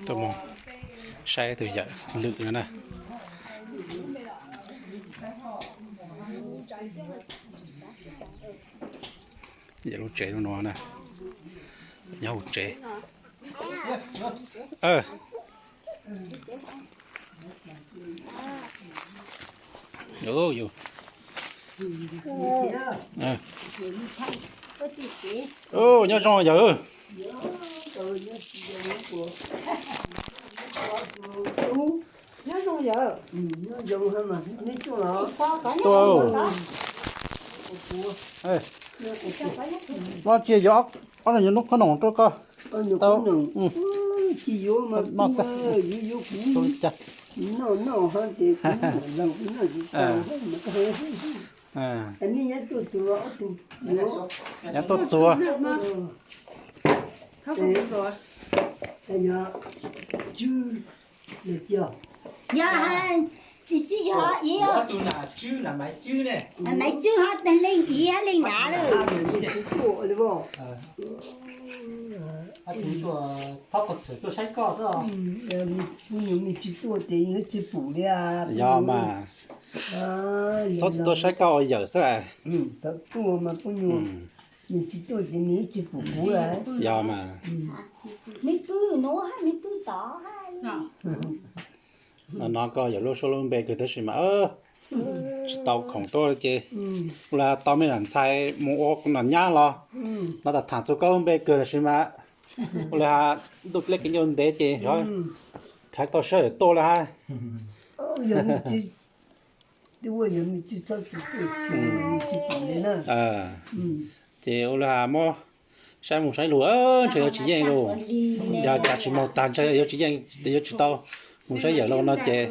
Tuaj mus saib tus yawm lwm no na. Yawm lub tsev lub no na, nyob hauv tsev. Nyob zoo yawm. Tuaj. Los tsis yog ob, ob leeg yuav noj qhob noom rau koj. Tau. Noj xwb. Nyob tuaj txuag. Yog, tsis yog, Maiv Tswb ho leej iv leej nrad lawm. Yog mas, txhob txwm tuaj saib koj ua yawm xwb. Yog mas, no koj yawm lub suab lub npe kawg tab sis mas tsis tau khoom tuaj ces ua li tau me nam ntxhais mus ua nom nyab los no tas tham txog koj lub npe kawg tab sis mas ua li ntuj lej kev ncauj ntev ces thaiv tau sawv daws tuaj li hab. Ces ua li muab saib mus saib lug ntshe yuav tsis yeej lug, yog cas tsis moog tag ntshe yuav tsis yeej, yuav tsis tau mus saib yawm lug no ces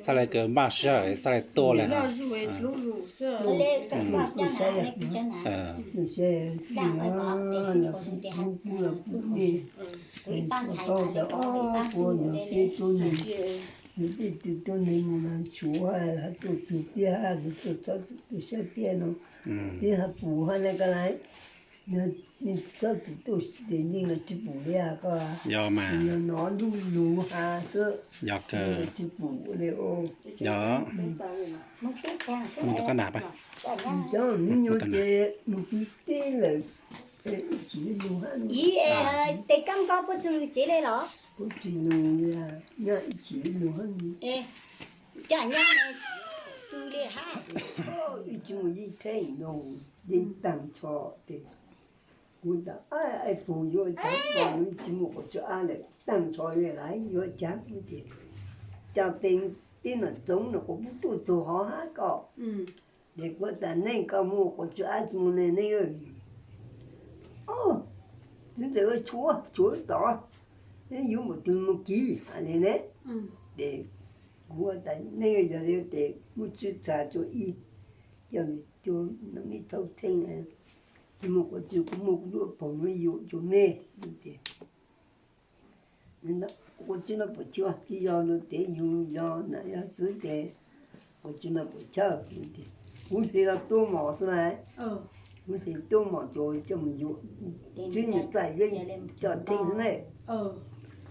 txhaj le kws maj sij hawm txhaj le tuaj li. Tej tug tuab neeg mus no tshuav hab tuaj txug tiag hab, tuaj txhob txwm tuaj saib tiag no, twb hab pum hab ne koj lais, txhob txwm tuaj ces yeej los tsis pum li koj. Yog mas, nov ntuj lug has xwb, yeej los tsis pum li. Yog, mus rau koj nam pab. Cov me nyuam ces nws twb teb lawm, ib chim lug hab. Ib, tes kab nkaub puab tsi lug tsev le los? Puab tsi lug, nyob ib chim lug hab. Coj nyob ne, tu li hab. Ib tsi mus yeej theej lug, yeej taag nrho tes kuv tas, ib pug yuav cov ko ib tsi mus quas tsua ab lawm, taag nrho le lawm yuav caag ces, cov peg teb nom txoov no kuv pub tuaj txug hov hab koj. Ces kuv tas, neej koj mus quas tsua ab tsi mus ne neej? Twb txawm ua tshuav tshuav tod, neb yuav mus twg mus kiv has le ne. Ces kuv tas, neej yog le tes muab tswb txag tsua ib, coj cua no me thaub theej, mus quas tsua kuv muaj kuv lub paug no yuav tsua mej. Quas tsua no puas chawj? Tsi yog lug tes, yug yog nam yog xwb ces quas tsua no puas chawj? Kuv hle los tua mom xwb na. Kuv hle tua mom tsuas coj mus yuav, tswb nyuam txaj yeeb coj theej xwb ne.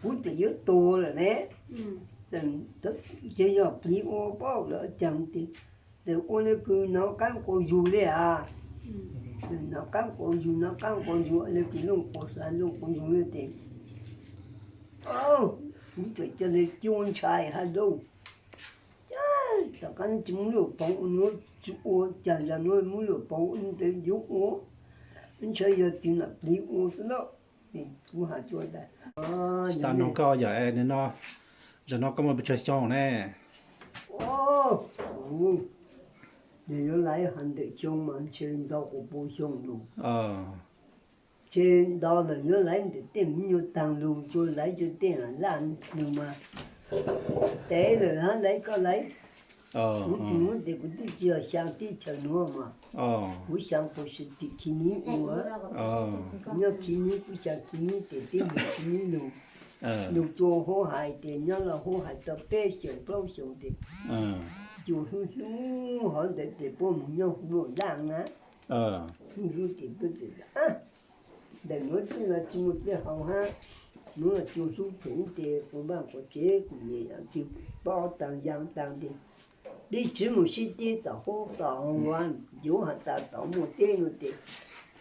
Kuv txawm yuav tuag lawm ne, ces yog plig ua paub lawm caag tes, tes ua le kws nov qaab quas yug le as. Nov qaab quas yug, nov qaab quas yug, le kws looj quas xav looj quas yug le tes, kuv txawm ca le cua ntshai hab lauj. Tom qab tsi muab luam paug ua, nuav tsi ua caag zag nuav muab luam paug ua ntawd yuav ua, ntshai yog tus nam plig ua xwb na. Kuv has tsuas tas, tsis tas noog koj yawm, nim no, zaum no koj muaj pes tsawg xyoo ne? Kuv, nws yuav laiv has ntawm xyoo mas ntshe nto quas pua xyoo lug. Ntshe nto lawm, yuav laiv ntawm tej me nyuam taag lug, tsuas laiv tsuas tej laj lug mas, tes lawm hab laiv koj laiv. Kuv tug nuav tes kuv twb tsi yog xyaa teb chaws nuav mas, kuv xyaa quas tsuas tim Khiv Nib ua, nyob Khiv Nib kuv xyaa Khiv Nib tes teb lug Khiv Nib lug, lug tsuas huv hais tes nyob los huv hais tau peb xyoos plaub xyoos tes, tsuas hlub hlub hov ntawd tes puab moog nyob huv luaj laj na. Hlub hlub tes puab tes, ntawm nuav twb los tsi muaj tej haus hab, Hnub no cua hlub phem ces kuv vaj kuv tsev kuv niam yam twg pob taag yaa taag tes, peb tsi mus sib teb tom huab tom hav, yuav has tas tom muaj teb no tes,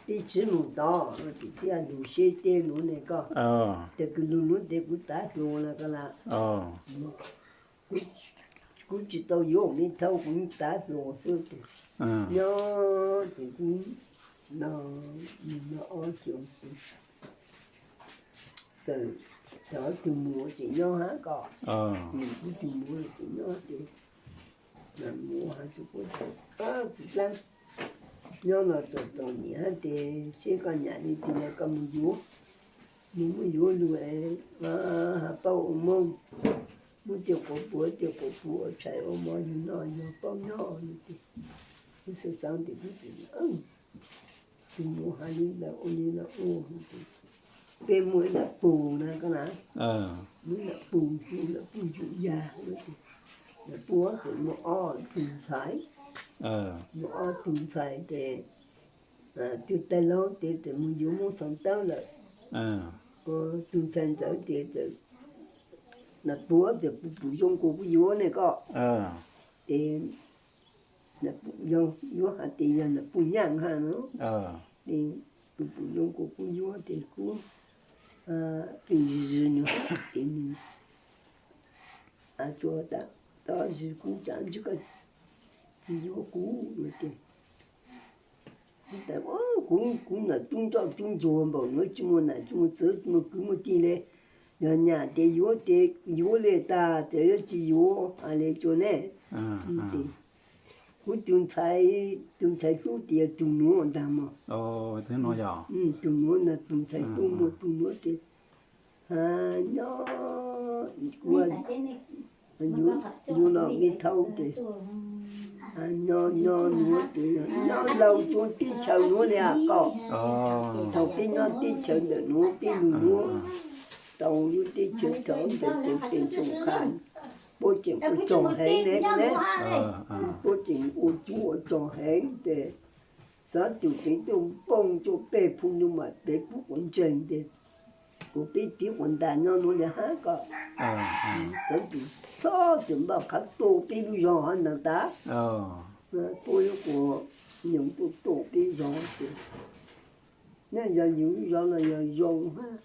peb tsi mus tod no tes thiaj lug sib teb nuav ne koj. Tes kws lug nuav tes kuv tav hluas na koj na. Kuv tsi tau yuav me thaub, kuv tav hluas xwb tes nyob tes kuv no, no ob xyoos tes txawm cov tug muam tseem nyob hab koj, kuv tug muam tseem nyob tes, muam has tug kuv tseem, txiv dlaab, nyob no txom txom nyem hab tes seb koj nyam li tes koj mus yuav, mus muab yuav lug es has paub ua moog, muab tej quas puav tej quas puav ua tshais ua mov yug noj yug paub nyob no tes, kuv xaav xaav tes kuv tseem, tug muam has li lawm ua li lawm ua tes, peb muaj ib nram pug na koj na, muaj ib nram pug, pug nram pug ntsuj yag, nram pug txawm muaj ob tug ntxhais, muaj ob tug ntxhais tes tug tij laug tes txawm mus yuav Moob Xoo Tawb lawm, tug ntxhais ntxawm tes txawm, nram pug txawm pum pum zoo kuas kuv yuav ne koj, tes yuav has tes yog nram pug nyaaj hab no, tes pum pum zoo kuas kuv yuav tes kuv tug zig nws tes nws tsuas tas, tod zig kuv tsaam ntsib koj tsi yuav kuv no tes, kuv tas, kuv nam tub nroj tub ntsuag npaum nuav tsi muaj nam tsi muaj txwv tsi muaj kwv muaj tij le, yog nyam tes yuav tes yuav le tag, txawm yuav tsi yuav has le tsuas ne. Tes kuv tug ntxhais, tug ntxhais tub tes yog tug nuav ntag mog. Tug nuav ntag, tug ntxhais tub muaj tug nuav tes, nyob, kuv yuav no me thaub tes, nyob nyob nuav tes nyob laug tug teb chaws nuav le koj. Thaum peb nyob teb chaws ntawm nuav peb lug nuav tau lub teb chaws thaum ntawd tes peb tsoom kha, puab tseem ua tsaug heev ne, puab tseem ua cuab ua tsaug heev tes, xov tooj peb tuaj npoog tuaj peg phu ntu mas peb pub quav ntseeg tes, kuv peb tiv quas ntas nyob nuav le hab koj. Xov tooj txawm npaj qhov tua peb lub zog hov ntawd tas, puab yuav kuas nyoog tuaj tua peb zog tes, nyob yog yus lub zog no yog zoo hab,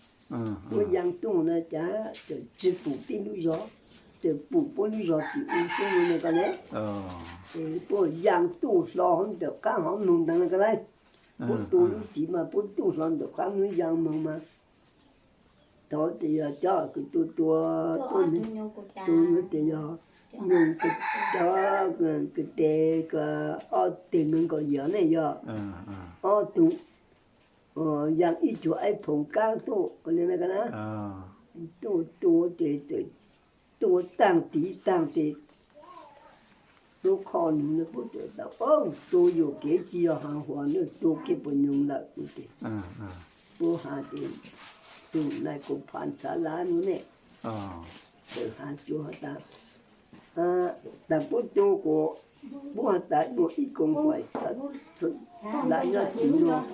puab yaa tuaj na cas txawm tsi pum peb lub zog, txawm pum puab lub zog tim ub xwb no koj ne. Puab yaa tuaj hlo ntawm qab hov moog ntawd na koj ne. Puab tua lub tid mas puab tuaj hlo ntawm qab nuav yaa moog mas, tod tes yog cov kws tua tua, tua nuav tes yog nyoog kws, cov kws tes kws ob teg neeg nkaum yim ne yog ob tug, yaa ib tug iPhone kab tuaj li na, tuaj tua tes txawm tua taag tid taag tes lub qhov nug no puab txawm tas, tua yuam kev tsi yog haav huam na, tua kiag puas nyoog lawm no tes, puab has tes, tus nai kuas phav xav lav nuav ne, txawm has tsuas has tas, tas puab tua kuas, puab has tas dua ib koog huam lav nyob tim nuav,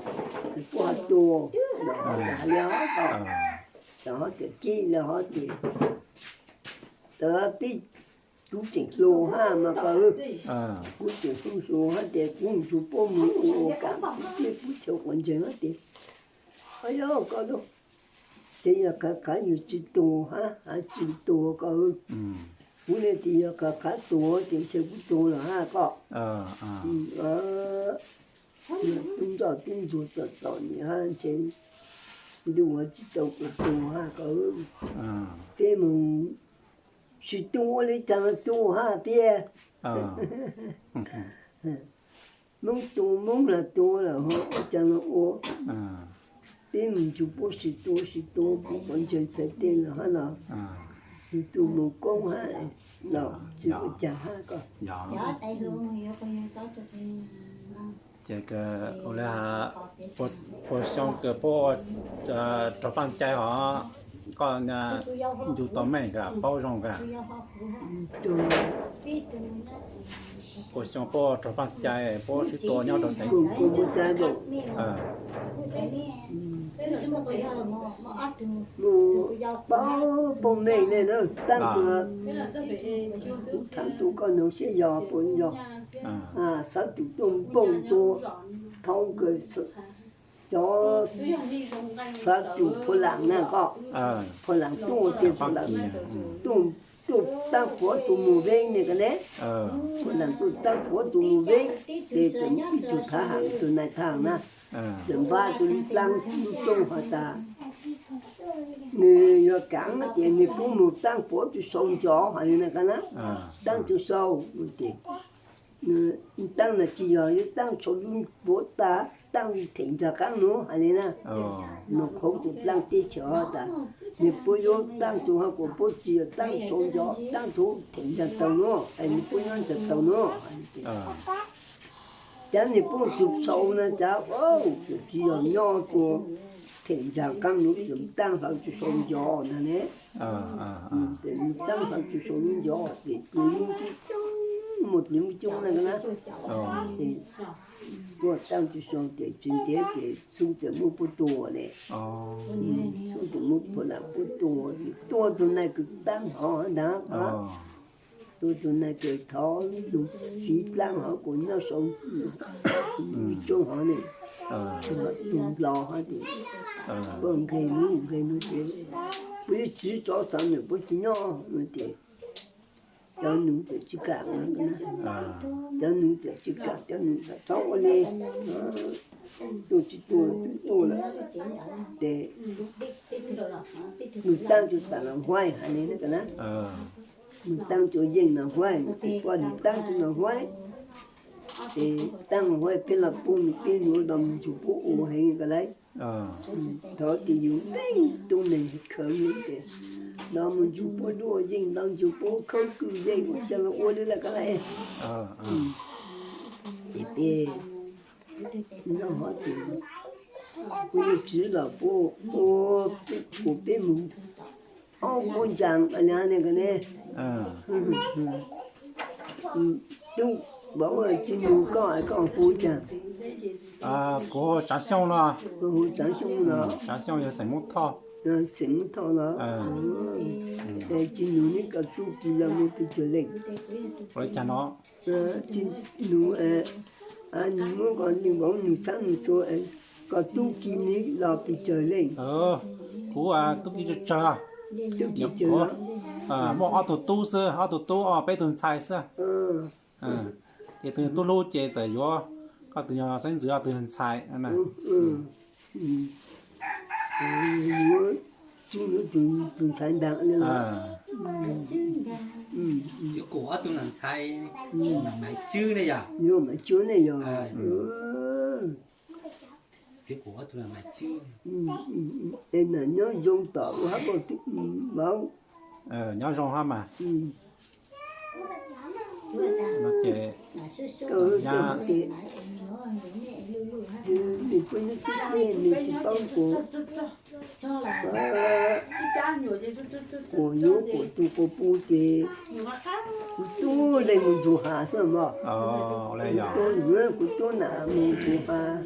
puab has tua, tas li hov, tas hov txawm kib li hov tes, tas peb, kuv tseem hluas hab mas koj, kuv tseem hluas hluas hab tes kuv tsuas paub mus ua ua kam peb pub chaw quav ntseeg hab tes, yog koj lub, tes yog khav khav yus tsi tuag hab has tsi tuag koj, kuv le tes yog khav khav tuag tes ntshe kuv tuag lawm hab koj. Tub nroj tub ntsuag txom txom nyem hab ntshe ntuj tsi tau kuv tuag hab koj, peb mus sib tua ua le caag tuag hab peb, Moob tua Moob, Hmoob tua lawm ho ua caag los ua, peb mus ntsug puab sib tua sib tua puab quav ntseeg txhais tes los hab los, sib tua mus koob hab los tsi ua caag hab koj. Ces ua le, puas xyoo kws puab rog paaj cai hov, koj ncu tau meej kag paub zoo kag? Puas xyoo puab rog paaj cai puab sib tua nyob rau xeev? Mus pab poj me ne na, taab tus, kuv thaam txug koj noog seb yog puas yog, xav tus tuaj npooj tua, thaum kawg cov xav tus phu lam na koj, phu lam tuaj tias phu lam tuaj, tuaj taab puav tus mus veeb ne ko ne, phu lam tuaj taab puav tus mus veeb, ces txawm ib tug thaab ham tus nai thaab na, txawm npaj tus dlaab lub rooj has tas, nws yog kaav tias nws pub mus taab puav tus sau ncov hais li na ko na, taab tus sau, ces taab na tsis yog yuav taab sau lub puav tas, taab them ntsaag qaab nuav hais li na. Noog qhov tus dlaab teb chaws tas, nws puab yuav taab tus hab kuas puab tsis yog taab sau ncov, taab tus them ntsaag taug nuav, es nws puab nyob ntsaag taug nuav. Cas nws puab tsis sau na, cas tsis yog nyob tua them ntsaag qaab nuav, tseem taab hawv tsis sau ncov na ne. Ces nws taab hawv tsis sau lub ncov ces tus muaj tus muaj coob na ko na, ces tuaj taab tsis sau ces tsis ntev ces xub txawm muab puab tua ne. Xub txawm muab phu lam puab tua, tua tus nai kws taab hov ntag, tua tus nai kws thov lug fiv dlaab hov kuas nyob sau ib tsob hov ne, tus nplaus hov ces, puab nqeg nuav nqeg nuav ces, puab yuav tswv tsov xav nwm puab tsis nyob no ces cov nuv txawm tsis kam, cov nuv txawm tsis kam, cov nuv txawm txhob ua li, tuaj tsis tuaj twb tuaj lawm ces nws taab tus tas Nag Huaib hais li na ko na, nws taab tus yeej Nag Huaib, nws poj niam taab tus Nag Huaib, ces taab Nag Huaib peb los pub nws peb yuav los mus ntsug puab ua heev ko lauj. Thov ces yus leej tub neeg khawv li ces los mus ntsug puab duaj yeej, los ntsug puab khawb kwj yeej ua cas los ua li lawm ko lauj. Ces peb nyob hov ces puab yuav tswv los puab ua, kuas peb mus ob puab ntsaa li ne ko ne. Tub, vauv Tsis Nus, koj, koj hu cas? Kuv hu Tsaav Xyooj no. Hu Tsaav Xyooj no. Tsaav Xyooj yog xeem Moob Thoj. Xeem Moob Thoj los. Tsis Nus neb koj tub kis los mus pes tsawg leej? Ua li cas no? Tsis Nus, nws muab koj nws vauv nws txhab nws txhua, koj tub kis neb los pes tsawg leej? Kuv tub kis tsawg tsawg. Tub kis tsawg los? Muaj ob tug tub xwb, ob tug tub, peb tug ntxhais xwb. Ces tus tub hlub ces txawm yuav, koj tus yog xeeb ntxwv, ob tug yog ntxhais. Yuav tus ntxhais ntag. Yuav kuv ob tug ntxhais, Maiv Tswb ne yog? Yuav Maiv Tswb ne yog? Es nyob zoo tom ua hab koj tub vauv. Nyob zoo hab mas. Nws tsis paub kuv, kuv yuav kuv tus kuv pub ces kuv tub leej mus ntsug hav xwb mog. Kuv tub nam mus ntsug hav,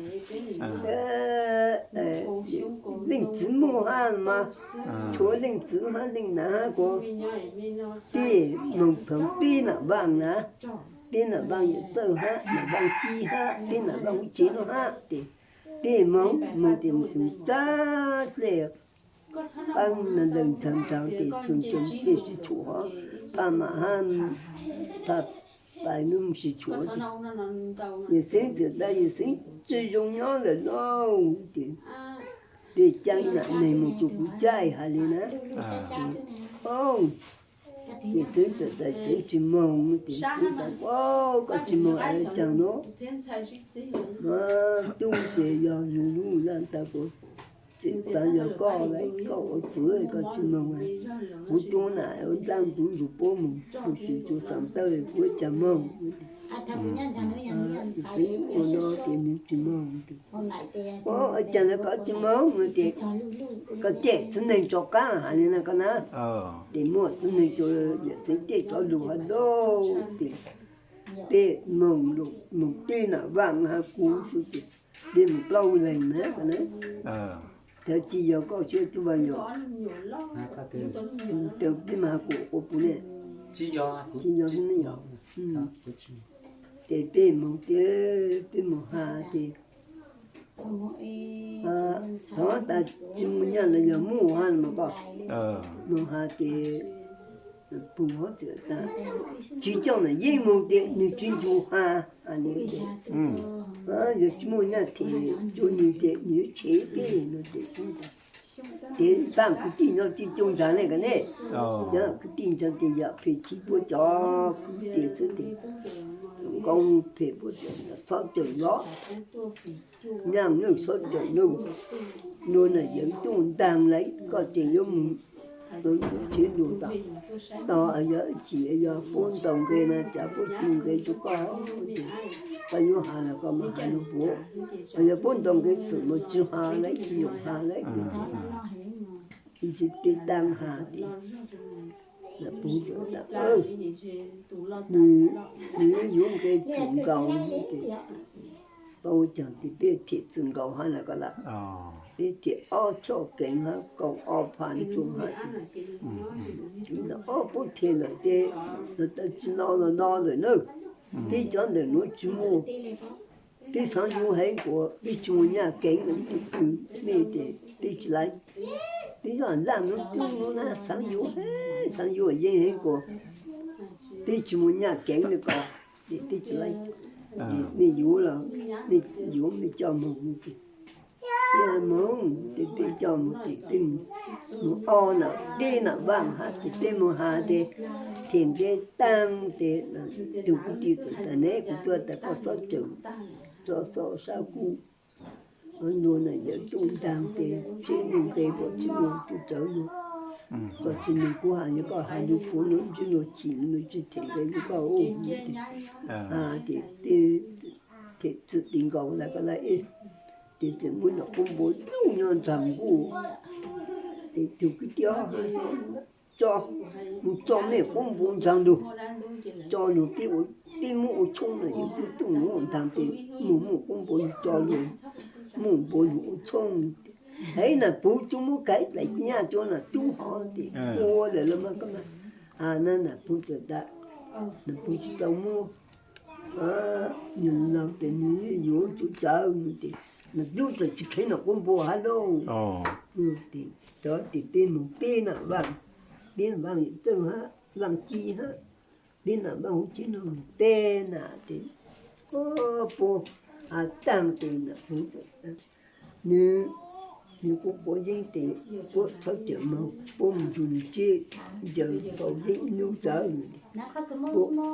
leej txiv muaj hab mas, tshuav leej txiv hab leej nam hab kuv, peb moog pheej peb nam vaaj na, peb nam vaaj Yawm Txawj hab nam vaaj Ci hab peb nam vaaj huv tsev nuav hab ces peb moog moog ces mus txug tsav dlej, qaab na lawm ntxhab nraag ces txug tsev peb sib tshuam, phaj mam hab phaj pais nub sib tshuam. Yawm Xeeb txawm tas Yawm Xeeb tsi zoo nyob lawm lauj ces peb caij nam neeg mus txug kuv caij hais li na. Ces Xeeb txawm tas Xeeb tsis moog ces Xeeb tas, koj tsis moog es caag nuav? Tub ces yog zoo lub laj tas kuv txawm tas yog koj lawm, koj ua txwv koj tsis moog, kuv tub nam ua dlaab ntxuv ntsug puab mus, kuv tsis tshua xaav tawm kuv ua caag moog. Xeeb ua no ces nws tsis moog. Ua caag lawm koj tsis moog? Ces koj cem txiv neej rov qaab hais li na koj na. Ces muaj txiv neej rov, Yawm Xeeb cem rov lug hab lauj ces peb moog, moog peb nam vaaj hab kuv xwb ces peb moog plaub leeg na koj na. Cov tsis yog koj siab tub va yog, tau peb mas kuv quas puv ne, tsis yog ne yog. Ces peb moog ces peb moog has ces, thov tas tsis muaj nyaj los yog muaj has mas koj moog has ces pug hov tas tsis coj na yeej moog ces nws tsis ncu has, yog tsis muaj nyaj them rua nws ces nws yuav tshev peb no ces peb tas ces pab kwv tij nyob tsis coj ntag ne ko ne. Cov kwv tij ntag ces yam phem tsis puab cov kwv tij xwb ces, nkauj phem puab cov txhob cawm los, nyaj nws txhob cawm nws, nua na yawm tuj ntaag lawm koj ces yuav mus tsev ntua tas, tau yog ib chim yog puab ntaus nqe na cas puab tsis nqe rua koj, koj yuav has los koj mus has rua puab, yog puab ntaus nqe txwm mus tsis has lawm tsis yoom has lawm, tsis peb taag has ces, puv tas, nws yuav nqe txwm nkaus ces, pab ua caag ces peb them txwm nkaus hab na koj lawm, peb them ob choj keev hab kaum ob phav ntsug hab ces, ob puab them lawm ces, tsis no los no lawm na, peb cov ntawm nuav tsis muaj, peb xaav yuav heev kuas peb tsis muaj nyaj keev, peb tug kws mej ces peb tsis laiv, peb zaj laaj nuav tub nuav na xaav yuav heev, xaav yuav yeej heev kuas peb tsis muaj nyaj keev le ko, ces peb tsis laiv, mej yuav los mej yuav mej coj moog ces, peb moog ces peb coj moog ces peb moog ob nam peb nam vaaj hab ces peb moog has ces them nqe taag ces tug kwv tij txawm tas ne kuv tuaj tas koj txhob cawm, txhob sab kuv, nua na yawm tuj ntaag ces tsis muaj nqe puab tsis muaj tub tsawv nua, koj tsis nug kuv has yog koj has yug puab nua tsis nua chim nua tsis them nqe yug koj ua ces, has ces them txwm ti nkaus lawm ko lawm, ces txawm muab nyuam qub npua lug nyob nraag nkuj, ces tug kwv tij tso, mus tso mej qub npua nraag lug, tso lug peb muab ua tshoob no yawm tuj tuj nuav ntaag ces mus muab qub npua lug tso lug, muab npua lug ua tshoob, heev nam puv tsuas muab kaiv dlaim nyaj rua nam tub hov ces ua lawm los mas koj mas, has na nam puv txawm tas, nam puv tsis tau muab, nws laug ces nws yuav tub tsawv nua ces, nam tub txawm tsis kheev nam qub npua hab lauj, ces cov ces peb moog peb nam vaaj, peb nam vaaj yawm txawj hab vaaj ci hab, peb nam vaaj huv tsi no peb nam ces, puab has taag ces nam puv txawm tas, nws, nws kuj quav yeeb tes, puab txhob cawm moog, puab mus nrug nws tseb ncaws faus yeeb ib nub txawv,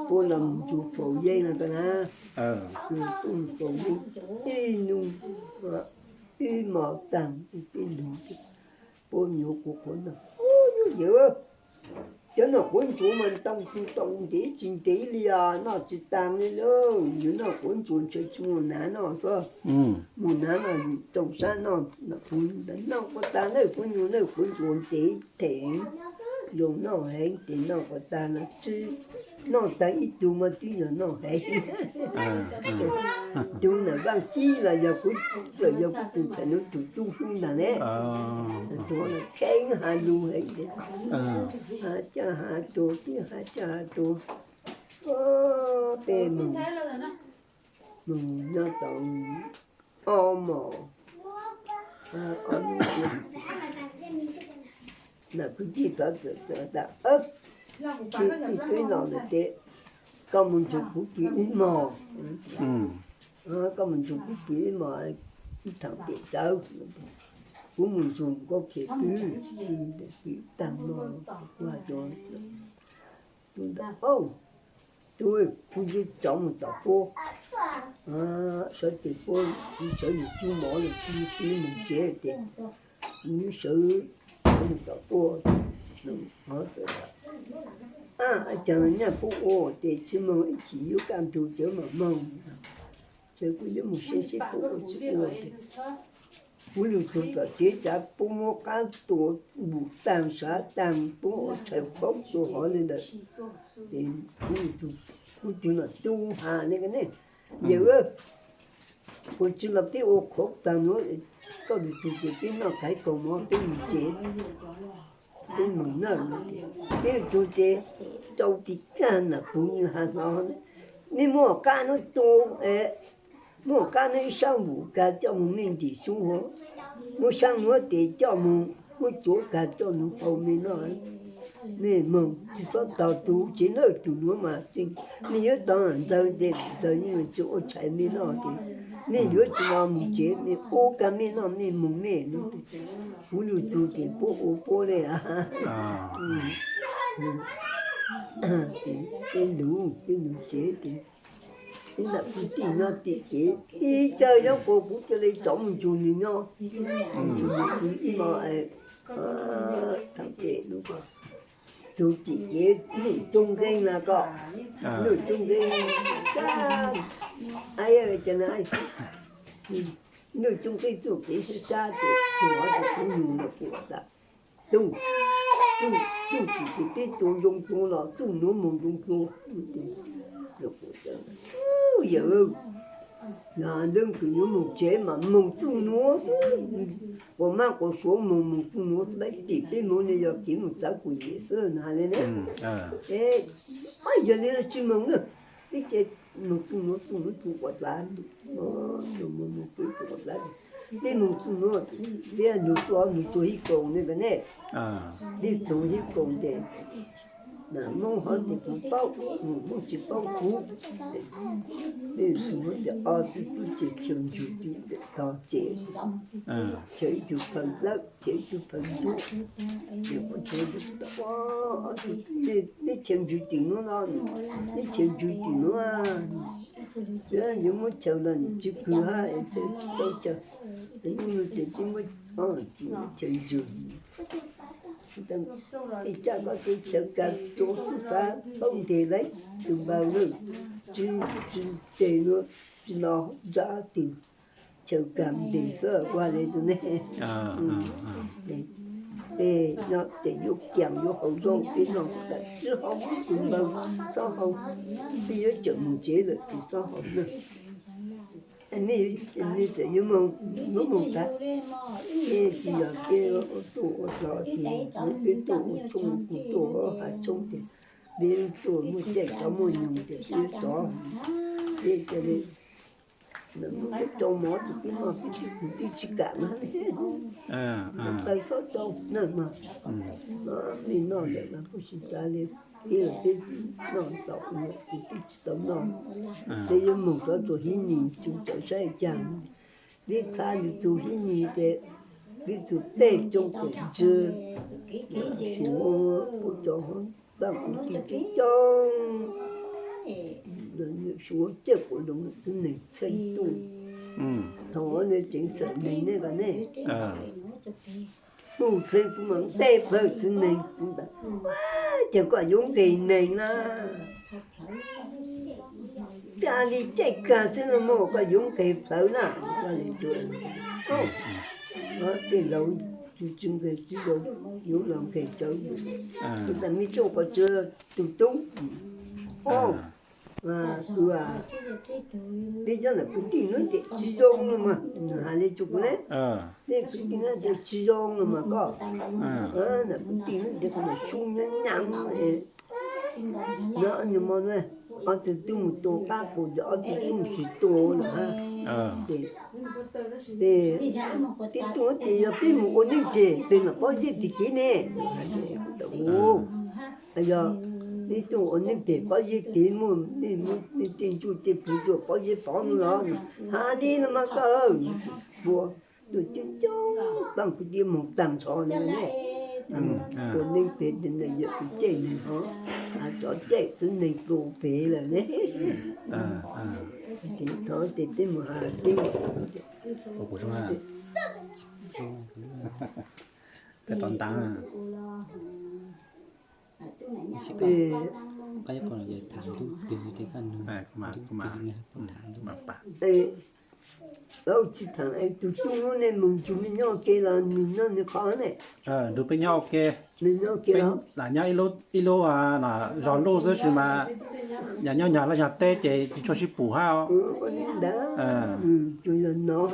puab los mus nrug faus yeeb no ko na, puab mus faus yeeb ib nub, ib mos taag peb nug, puab nyuam qhuav qhuav no, yawm, cov noj quav ntsuav mas ntau tug tau ntev tsis ntev li os, noj tsis taag li lauj, yus noj quav ntsuav ntshe tsis muaj nav noj xwb, muaj nav mas rau sab noj, noj quav taag na puab nyuam noj quav ntsuav ntev them, zoo noj heev ces noj quav taag no tsi, noj taag ib tug mas twb yog noj heev. Tug nam vaaj cib los yog kuv, txawm yog kuv tug txhais nuav tug tub hlub ntag ne, tug kheev has lug heev, has caj has tuag, peb has caj has tuag, peb moog, moog nyob tau ob mos, ob nub nam kwv tij txawm tas, tij tub no lawm ces koj mus nrug kuv pw ib mos, koj mus nrug kuv pw ib mos, ib thaam pem tsawv, kuv mus nrug Nkauj Phem pw, pw taag mos, kuv has tas, tub ntawd, tub, kuv yeej rov mus tom puab, sawv tes puab, kuv sawv nws cub mov lawm, kuv mus tsev ces kuv sawv, sawv mus tom puab, txawm tas, a, caag nyaj puab ua ces tsi moog, ib chim yuav kaj ntug cawv mam moog, ces kuv yuav mus saib seb puab ua tsi ua ces kuv lug txug tom tsev tas puab muab qaab tua npum taag sav taag, puab ua tshais qhoob tua hov le ntawd, ces kuv lug txug, kuv tug nam tub has le ko ne, yawm, Kuv tsis los peb ua qhuav tag nuav, koj lug txug ces peb noj khaib kaus mov peb mus tsev, peb mus nawj. Peb txug ces rau tim kag nam puv has hlo, mej muab qab nuav tu, muab qab nuav ib saab npum kag coj moog mej ntim xyuv hov, muab saab nuav tes coj moog, muab cuav kag coj moog hau mej noj. Mej moog tsi xob tog tug tsev nawb, tug nuav mas mej yuav tog ntxawg ces ntxawg yeej tsi ua tshais mej noj ces mej yuav tsi los mus tsev, mej ua kag mej noj mej moog mej. Kuv lug txug ces puab ua puab le. Peb lug, peb lug tsev ces ib nam kwv tij nyob tim kev ib cag yog kuas kuv ca le rov mus nrug nwg nyob, nrug nwg ib mo thaum ces lub txug tim kev Nuj Txuj Nqeeg na koj, Nuj Txuj Nqeeg sab, Nuj Txuj Nqeeg txuj kev sab sab ces txug kuv nug los kuv tas, Txuj, txuj, txuj tim kev peb tua zoo dlua los txuj nuav moog zoo dlua. Yawm, yog leej twg yuav moog tsev mas moog txuj nuav xwb, quas mab quas suav moog moog txuj nuav xwb, tim peb moog ne yog kev moog txawv kuv yam xwb na le ne. Yog le tsi moog na, peb ces moog txuj nuav, txuj nuav txuj quas dlav, moog moog peb txuj quas dlav, peb moog txuj nuav, peb nug txuj, nug txug hib koos ne, peb txug hib koos ces Moob hov ces kuv paub, Moob tsis paub kuv. Peb txug ces ob tug tub ces chaw ntsug tog ces, chaw ib tug phaw dlawb, chaw ib tug phaw ntsuab. Ces kuv txug, ob tug, neb chaw ntsug tim nuav no, neb chaw ntsug tim nuav, yuav muab chaw los tsis pw hab, tsis tau chaw, ces peb muab chaw ntsug. Ej, tsaj koj tus chaw kag tsuav tub xav paub ntes lawm tus npawg lawm, tsis, tsis ntes nuav, tsis los nrab tus chaw kag ntes xwb ua le tus ne. Ej, nyob ces yuav kiag yuav haus zaub peb noj tas sib haus tus npawg, txhob haus, peb yuav cawm mus tsev lawm ces txhob haus na. Nej txawm yuav moog, yuav moog tas, nej tsis yog peb ua tuaj ua hlo ces peb tuaj ua tshoob, kuv tuaj ua hav tshoob ces peb tuaj muaj caij rov muaj nyoog ces peb rov, peb ca le, peb rau mov ces peb noj, peb twb, kuv twb tsis kam na. Tawg xob rau na mas, nej noj lawm mas kuj tsis tas li, peb los peb noj tau, kuv twb tsis tau noj. Peb yuav moog rov rua Hib Nis, tsis tau saib caag. Peb txhab nws txug Hib Nis ces peb txug tej coob ces ntsw, Suav puab cov, Vaaj Kuv Tij coob coob, Suav caj kuas loo txiv neeg txheej tuaj. Thaum ub ne tseem xam neeg ne, mus txheej tuaj mas tej plawg txiv neeg, ces koj yuav nqes neeg na. Cas li caij kag xwb no mas koj yuav nqes plawg na. Tej laus tsis nqes, tsis laus yuav los nqes plawg. Tus tas me tub, koj tsis, tus tub, peb cov nam kwv tij nuav ces tsis zoo no mas, has le tsuas kuv ne, peb kwv tij nuav ces tsis zoo no mas koj, nam kwv tij nuav ces koj mas xyub nyob nyam, nyob nyuag mo na, ob tug twb mus tua qab qus ces ob tug twb mus tsis tua lawm hab. Ces peb tuaj ces yog peb mus ua neej pem peb mam paub zeb pem kev ne. Yog peb tuaj ua neej pem paub zeb pem, muaj nej tej ntsuj tej plig tuaj paub zeb pov no los, has li no mas koj, ua tuaj coob coob, Vaaj Kuv Tij moog taag nrho le ne. Ua neej pem ces yawm tug caij neeg hov, has cov caij txiv neeg tua pem lawm ne. Ces thov ces peb mus has peb, tsis thaam es tug tub nuav ne moog nrug nwg nyob ke los nwg nyob nwg qhov ne. Nrug peb nyob ua ke. Nws nyob kiag, lam nyob ib lub, ib lub zos luj xwb sis mas yog nyob nyog laj nyog teb ces tsis tshua sib pum hab os. Ntawd,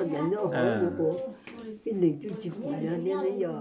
ib leeg twb tsis pum nyob, yog